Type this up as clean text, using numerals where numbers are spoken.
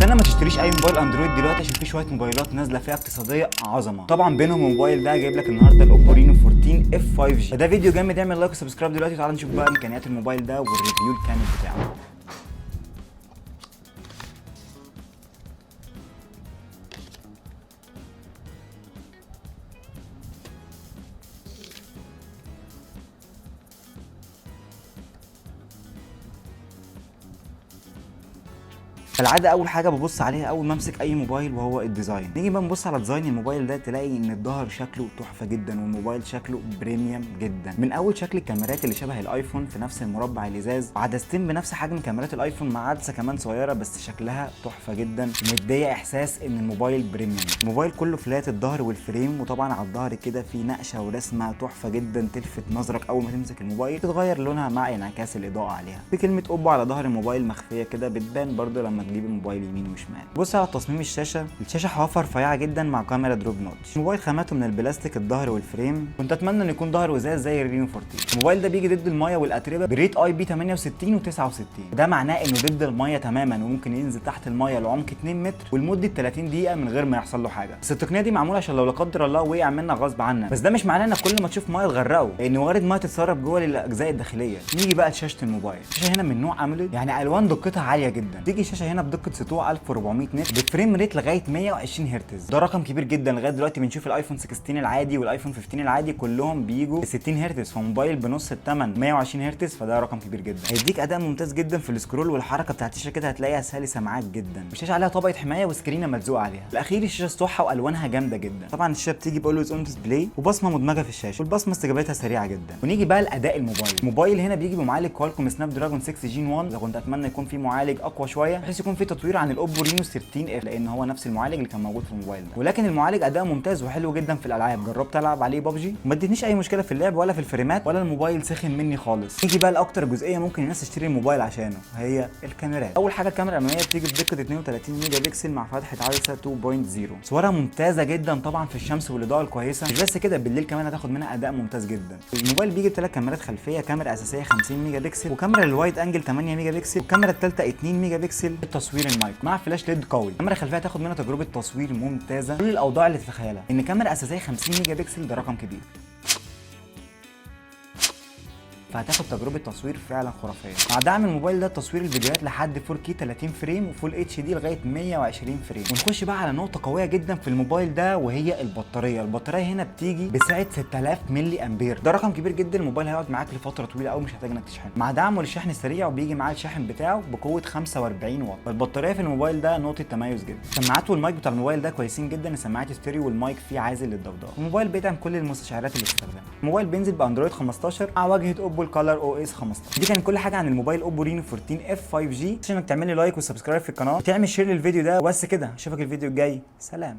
استنى، ما تشتريش اي موبايل اندرويد دلوقتي عشان في شوية موبايلات نازله فئة اقتصادية عظمه. طبعا بينهم الموبايل ده، جايب لك النهارده ال Oppo Reno 14 F 5G. فده فيديو جامد، اعمل like و subscribe دلوقتي وتعالى نشوف بقى امكانيات الموبايل ده وال review الكامل بتاعه. كالعادة اول حاجة ببص عليها اول ما امسك اي موبايل وهو ال design. نيجي بقى نبص على design الموبايل ده، تلاقي ان الظهر شكله تحفة جدا والموبايل شكله premium جدا. من اول شكل الكاميرات اللي شبه الايفون في نفس المربع الازاز، عدستين بنفس حجم كاميرات الايفون مع عدسة كمان صغيرة بس شكلها تحفة جدا ومديه احساس ان الموبايل premium. الموبايل كله flat الظهر وال frame، وطبعا على الظهر كده في نقشه ورسمه تحفة جدا تلفت نظرك اول ما تمسك الموبايل، تتغير لونها مع انعكاس الاضاءة عليها. في كلمة اوبو على ظهر الموبايل مخفية كده، بتبان برده لما تجيب الموبايل يمين وشمال. بص على تصميم الشاشة، الشاشة حوافها رفيعة جدا مع كاميرا drop notch. الموبايل خاماته من البلاستيك الظهر وال frame، كنت اتمنى ان يكون ظهره ازاز زي ال Reno 14. الموبايل ده بيجي ضد المية والاتربه ب rate IP 68 و69، ده معناه انه ضد المية تماما وممكن ينزل تحت المية لعمق 2 متر ولمده 30 دقيقة من غير ما يحصل له حاجة. بس التقنية دي معمولة عشان لو لا قدر الله وقع منك غصب عنك، بس ده مش معناه انك كل ما تشوف مية تغرقه، لان وارد مية تتسرب جوه للاجزاء الداخلية. نيجي بقى لشاشه الموبايل. الشاشة هنا من نوع AMOLED، يعني الوان دقتها عالية جدا. تيجي الشاشة هنا بدقة سطوع 1400 nit ب frame rate لغاية 120 هرتز، ده رقم كبير جدا. لغاية دلوقتي بنشوف الايفون 16 العادي والايفون 15 العادي كلهم بيجوا 60 هرتز، فموبايل بنص الثمن 120 هرتز، فده رقم كبير جدا. هيديك اداء ممتاز جدا في ال scroll، والحركة بتاعت الشاشة كده هتلاقيها سلسه معاك جدا. الشاشة عليها طبقه حماية وسكرينه ملزوقه عليها. الاخير الشاشة سطوحها والوانها جامدة جدا. طبعا الشاشة بتيجي ب always on display وبصمه مدمجه في الشاشة، والبصمه استجابتها سريعة جدا. ونيجي بقى لاداء الموبايل. الموبايل هنا بيجي بمعالج Qualcomm Snapdragon 6 Gen 1. لو كنت اتمنى يكون في معالج اقوى شوية بحيث يكون في تطوير عن ال Oppo Reno 13 F، لان هو نفس المعالج اللي كان موجود في الموبايل ده. ولكن المعالج اداء ممتاز وحلو جدا في الالعاب. جربت العب عليه ببجي وما ادتنيش اي مشكلة في اللعب ولا في الفريمات ولا الموبايل سخن مني خالص. نيجي بقى لاكتر جزئية ممكن الناس تشتري الموبايل عشانه، هي الكاميرات. اول حاجة الكاميرا الامامية بتيجي بدقة 32 ميجا بكسل مع فتحه عدسة 2.0، صورها ممتازة جدا طبعا في الشمس والاضاءة الكويسة. مش بس كده، بالليل كمان هتاخد منها اداء ممتاز جدا. الموبايل بيجي بثلاث كاميرات خلفية، كاميرا اساسية 50 ميجا بكسل، وكاميرا ال wide angle 8 ميجا بكسل، والكاميرا الثالثة 2 ميجا بكسل التصوير المايكرو مع flash LED قوي. كاميرا خلفية هتاخد منها تجربه تصوير ممتازة كل الاوضاع اللي تتخيلها. ان كاميرا اساسية 50 ميجا بكسل ده رقم كبير، فهتاخد تجربه تصوير فعلا خرافية. مع دعم الموبايل ده تصوير الفيديوهات لحد 4K 30 frame و full HD لغاية 120 frame. ونخش بقى على نقطة قوية جدا في الموبايل ده وهي البطارية. البطارية هنا بتيجي بسعة 6000 ملي امبير، ده رقم كبير جدا. الموبايل هيقعد معاك لفترة طويلة قوي، مش هتحتاج انك تشحنه. مع دعمه للشحن السريع، وبيجي معاه الشاحن بتاعه بقوة 45 واط. فالبطاريه في الموبايل ده نقطة تميز جدا. السماعات والمايك بتاع الموبايل ده كويسين جدا، السماعات ستيريو والمايك فيه عازل للضوضاء. الموبايل بيدعم كل المستشعرات اللي بتستخدمها. الموبايل بينزل باندرويد 15 مع واجهه اوبو ال ColorOS 15. دي كان كل حاجة عن الموبايل اوبو Reno 14 F 5G. عشان انك تعمل لي like و subscribe في القناة وتعمل share للفيديو ده. وبس كده، اشوفك الفيديو الجاي، سلام.